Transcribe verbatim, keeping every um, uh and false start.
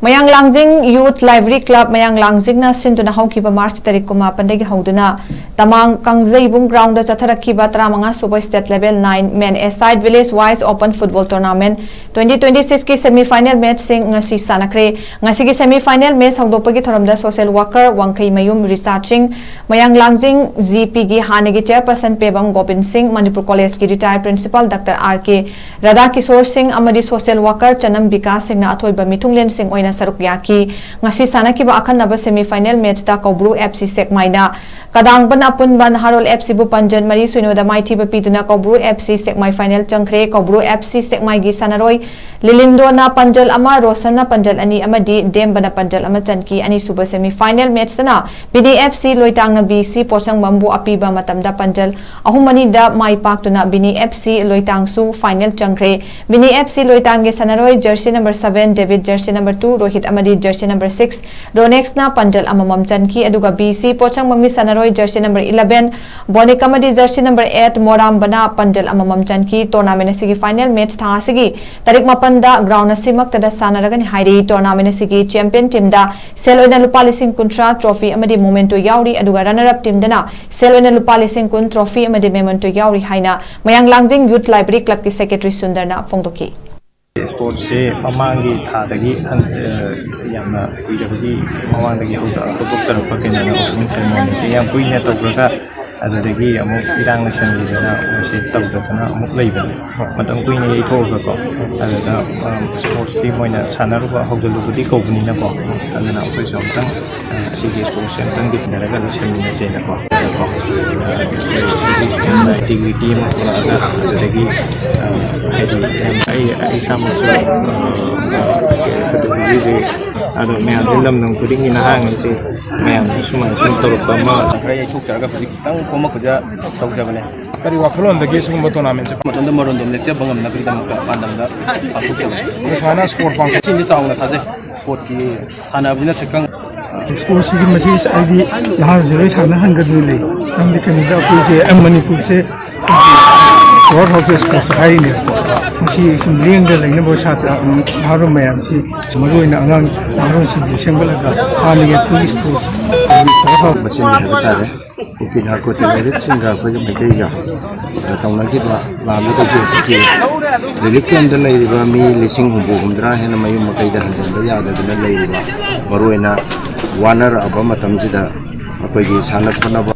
ꯃꯌꯥꯡ ꯂꯥꯡꯖꯤꯡ Youth Library Club ꯃꯌꯥꯡ ꯂꯥꯡꯖꯤꯡꯅ ꯁꯤꯟꯗꯨꯅ ꯍꯧꯈꯤꯕ March ꯇꯥꯔꯤꯛ ꯀꯨꯟꯃꯥꯄꯟꯗꯒꯤ ꯍꯧꯗꯨꯅ ꯇꯃꯥꯡ ꯀꯥꯡꯖꯩꯕꯨꯡ ground ꯗ ꯆꯠꯊꯔꯛꯈꯤꯕ ꯇꯔꯥꯃꯉꯥ ꯁꯨꯕ State Level nine Men A Side Village Wise Open Football Tournament twenty twenty six ꯀꯤ semi final match ꯁꯤꯡ ꯉꯁꯤ ꯁꯥꯟꯅꯈ꯭ꯔꯦ꯫ ꯉꯁꯤꯒꯤ semi final match ꯍꯧꯗꯣꯛꯄꯒꯤ ꯊꯧꯔꯝꯗ social worker ꯋꯥꯡꯈꯩꯃꯌꯨꯝ ꯔꯤꯆꯥꯔꯗ ꯁꯤꯡ, ꯃꯌꯥꯡ ꯂꯥꯡꯖꯤꯡ G P ꯒꯤ ꯍꯥꯟꯅꯒꯤ chairperson ꯄꯦꯕꯝ ꯒꯣꯕꯤꯟ ꯁꯤꯡ, ꯃꯅꯤꯄꯨꯔ College ꯀꯤ retired principal Doctor R K Radha Kishore ꯁꯤꯡ ꯑꯃꯗꯤ social worker ꯆꯅꯝ ꯕꯤꯀꯥꯁ ꯁꯤꯡꯅ ꯑꯊꯣꯏꯕ ꯃꯤꯊꯨꯡꯂꯦꯟꯁꯤꯡ ꯑꯣꯏꯅ ꯁꯔꯨꯛ ꯌꯥꯈꯤ꯫ ꯉꯁꯤ ꯁꯥꯟꯅꯈꯤꯕ ꯑꯈꯟꯅꯕ semi final match ꯇ ꯀꯧꯕ꯭ꯔꯨ F C ꯁꯦꯛꯃꯥꯏꯅ ꯀꯗꯥꯡꯕꯟ ꯑꯄꯨꯟꯕ ꯅꯍꯥꯔꯣꯜ F C ꯕꯨ ꯄꯟꯖꯟ ꯃꯔꯤ ꯁꯣꯏꯅꯣꯗ ꯃꯥꯏꯊꯤꯕ ꯄꯤꯗꯨꯅ ꯀꯧꯕ꯭ꯔꯨ F C ꯁꯦꯛꯃꯥꯏ final ꯆꯪꯈ꯭ꯔꯦ꯫ ꯀꯧꯕ꯭ꯔꯨ F C ꯁꯦꯛꯃꯥꯏꯒꯤ ꯁꯥꯟꯅꯔꯣꯏ ꯂꯤꯂꯤꯟꯗꯣꯅ ꯄꯟꯖꯜ ꯑꯃ, ꯔꯣꯁꯟꯅ ꯄꯟꯖꯜ ꯑꯅꯤ ꯑꯃꯗꯤ ꯗꯦꯝꯕꯅ ꯄꯟꯖꯜ ꯑꯃ ꯆꯟꯈꯤ꯫ ꯑꯅꯤꯁꯨꯕ semi final match ꯇꯅ ꯕꯤꯅꯤ F C ꯂꯣꯏꯇꯥꯡꯅ B C ꯄꯣꯠꯁꯪꯕꯝꯕꯨ ꯑꯄꯤꯕ ꯃꯇꯝꯗ ꯄꯟꯖꯜ ꯑꯍꯨꯝ ꯑꯅꯤꯗ ꯃꯥꯏ ꯄꯥꯛꯇꯨꯅ ꯕꯤꯅꯤ F C ꯂꯣꯏꯇꯥꯡꯁꯨ final ꯆꯪꯈ꯭ꯔꯦ꯫ ꯕꯤꯅꯤ F C ꯂꯣꯏꯇꯥꯡꯒꯤ ꯁꯥꯟꯅꯔꯣꯏ jersey number seven, David jersey number two, Rohit ꯑꯃꯗꯤ jersey number six, ꯔꯣꯅꯦꯛꯁꯅ ꯄꯟꯖꯜ ꯑꯃꯃꯝ ꯆꯟꯈꯤ꯫ ꯑꯗꯨꯒ B C ꯄꯣꯠꯁꯪꯕꯝꯒꯤ ꯁꯥꯟꯅꯔꯣꯏ jersey number eleven, ꯕꯣꯅꯤꯛ ꯑꯃꯗꯤ jersey number eight, ꯃꯣꯔꯥꯝꯕꯅ ꯄꯟꯖꯜ ꯑꯃꯃꯝ ꯆꯟꯈꯤ꯫ Tournament ꯑꯁꯤꯒꯤ final match ꯊꯥ ꯑꯁꯤꯒꯤ ꯇꯥꯔꯤꯛ ꯃꯥꯄꯟꯗ ground ꯑꯁꯤꯃꯛꯇꯗ ꯁꯥꯟꯅꯔꯒꯅꯤ ꯍꯥꯏꯔꯤ꯫ Tournament ꯑꯁꯤꯒꯤ champion team ꯗ ꯁꯦꯜ ꯑꯣꯏꯅ ꯂꯨꯄꯥ ꯂꯤꯁꯤꯡ ꯀꯨꯟꯊ꯭ꯔꯥ trophy ꯑꯃꯗꯤ memento ꯌꯥꯎꯔꯤ꯫ ꯑꯗꯨꯒ runner up team ꯗꯅ ꯁꯦꯜ ꯑꯣꯏꯅ ꯂꯨꯄꯥ ꯂꯤꯁꯤꯡ ꯀꯨꯟ trophy ꯑꯃꯗꯤ memento ꯌꯥꯎꯔꯤ ꯍꯥꯏꯅ ꯃꯌꯥꯡ ꯂꯥꯡꯖꯤꯡ Youth Library Club ꯀꯤ secretary ꯁꯨꯟꯗꯔꯅ ꯐꯣꯡꯗꯣꯛꯈꯤ꯫ Sports ꯁꯦ ꯃꯃꯥꯡꯒꯤ ꯊꯥꯗꯒꯤ ꯍꯟ-, ꯑ, ꯌꯥꯝꯅ ꯀꯨꯏꯔꯕꯒꯤ ꯃꯃꯥꯡꯗꯒꯤ ꯍꯧꯖ-, ꯍꯧꯗꯣꯛꯆꯔꯛꯄ ꯀꯩꯅꯣꯅꯦ, opening ceremony ꯁꯦ ꯌꯥꯝ ꯀꯨꯏꯅ ꯇꯧꯈ꯭ꯔꯒ ꯑꯗꯨꯗꯒꯤ ꯑꯃꯨꯛ ꯏꯔꯥꯡ ꯂꯩꯁꯟꯈꯤꯗꯅ ꯃꯁꯤ ꯇꯧꯗꯗꯅ ꯑꯃꯨꯛ ꯂꯩꯕꯅꯦ꯫ ꯃꯇꯝ ꯀꯨꯏꯅ ꯌꯩꯊꯣꯛꯑꯒꯀꯣ꯫ ꯑꯗꯨꯗ, ꯑ, sports team ꯑꯣꯏꯅ ꯁꯥꯟꯅꯔꯨꯕ ꯍꯧꯖꯤꯜꯂꯨꯕꯗꯤ ꯀꯧꯕꯅꯤꯅꯀꯣ꯫ ꯑꯗꯨꯅ ꯑꯩꯈꯣꯏꯁꯨ ꯑꯃꯨꯛꯇꯪ, ꯑ, ꯁꯤꯒꯤ sports ꯁꯦ ꯑꯃꯨꯛꯇꯪ ꯌꯦꯡꯅꯔꯒ ꯂꯣꯏꯁꯟꯃꯤꯟꯅꯁꯦꯅꯀꯣ꯫ ꯀꯣ꯫ ꯍꯧꯖꯤꯛ ꯌꯥꯝꯅ integrity ꯑꯃ ꯄꯨꯔꯛꯑꯒ ꯑꯗꯨꯗꯒꯤ, ꯑ, ꯍꯥꯏꯗꯤ ꯌꯥꯝ ꯑꯩ, ꯑꯩ ꯏꯁꯥꯃꯛꯁꯨ, ꯑ, ꯑꯗꯣ ꯃꯌꯥꯝꯁꯨ ꯂꯝꯗꯝ ꯈꯨꯗꯤꯡꯒꯤ ꯅꯍꯥꯉꯩꯁꯦ ꯃꯌꯥꯝ ꯁꯨꯃꯥꯏꯅ ꯁꯨꯝ ꯇꯧꯔꯛꯄ ꯑꯃ ꯈꯔ ꯌꯩꯊꯣꯛꯆꯔꯒ ꯍꯧꯖꯤꯛ ꯈꯤꯇꯪ ꯀꯣꯝꯃꯛꯄꯗ ꯇꯧꯖꯕꯅꯦ꯫ ꯀꯔꯤ ꯋꯥꯈꯜꯂꯣꯟꯗꯒꯤ ꯁꯤꯒꯨꯝꯕ tournament ꯁꯦ? ꯃꯇꯝꯗ ꯃꯔꯣꯟꯗꯣꯝ ꯂꯦꯞꯆꯕ ꯉꯝꯅꯕꯒꯤꯗꯃꯛꯇ ꯄꯥꯟꯗꯝꯗ ꯄꯥꯡꯊꯣꯛꯆꯕꯅꯤ꯫ ꯁꯨꯃꯥꯏꯅ sport ꯄꯥꯡꯊꯣꯛ ꯁꯤꯡꯗꯤ ꯆꯥꯎꯅ ꯊꯥꯖꯩ꯫ Sports ꯀꯤ ꯁꯥꯟꯅꯕꯁꯤꯅ ꯁꯛꯈꯪ꯫ Sports ꯁꯤꯒꯤ ꯃꯁꯤ ꯍꯥꯏꯗꯤ ꯅꯍꯥꯔꯣꯜꯁꯦ ꯂꯣꯏ ꯁꯥꯟꯅꯍꯟꯒꯗꯕꯅꯤ ꯂꯩ꯫ ꯃꯔꯝꯗꯤ ꯀꯩꯅꯣꯗ ꯑꯩꯈꯣꯏꯁꯦ, ꯑ, ꯃꯅꯤꯄꯨꯔꯁꯦ power house of sports ꯍꯥꯏꯔꯤꯅꯦꯕꯀꯣ꯫ ꯃꯁꯤ ꯁꯨꯝ ꯂꯦꯡꯗꯅ ꯂꯩꯅꯕ ꯁꯥꯇ꯭ꯔ ꯅꯍꯥꯔꯣꯜ ꯃꯌꯥꯝꯁꯤ, ꯃꯔꯨꯑꯣꯏꯅ ꯑꯉꯥꯡ ꯅꯍꯥꯔꯣꯜꯁꯤꯡꯁꯤ ꯁꯦꯝꯒꯠꯂꯒ ꯍꯥꯟꯅꯒꯤ ꯑꯩꯈꯣꯏꯒꯤ ꯁ꯭ꯄꯣꯔꯠꯁ ꯃꯁꯦꯟꯒꯤ ꯍꯥꯏꯕ ꯇꯥꯔꯦ꯫ ꯀꯨꯀꯤ ꯅꯥꯔꯀꯣ ꯇꯦꯔꯣꯔꯤꯁꯁꯤꯡꯒ ꯑꯩꯈꯣꯏꯒꯤ ꯃꯩꯇꯩꯒ ꯇꯧꯅꯈꯤꯕ ꯂꯥꯟꯗꯨꯗꯒꯤ ꯑꯩꯈꯣꯏꯒꯤ ꯔꯤꯂꯤꯐ ꯀꯦꯝꯞꯇ ꯂꯩꯔꯤꯕ ꯃꯤ ꯂꯤꯁꯤꯡ ꯍꯨꯝꯐꯨ ꯍꯨꯝꯗ꯭ꯔꯥ ꯍꯦꯟꯅ ꯃꯌꯨꯝ ꯃꯀꯩꯗ ꯍꯟꯖꯤꯟꯕ ꯌꯥꯗꯗꯅ ꯂꯩꯔꯤꯕ, ꯃꯔꯨꯑꯣꯏꯅ ꯋꯥꯅꯔꯛꯑꯕ ꯃꯇꯝꯁꯤꯗ ꯑꯩꯈꯣꯏꯒꯤ ꯁꯥꯟꯅ ꯈꯣꯠꯅꯕ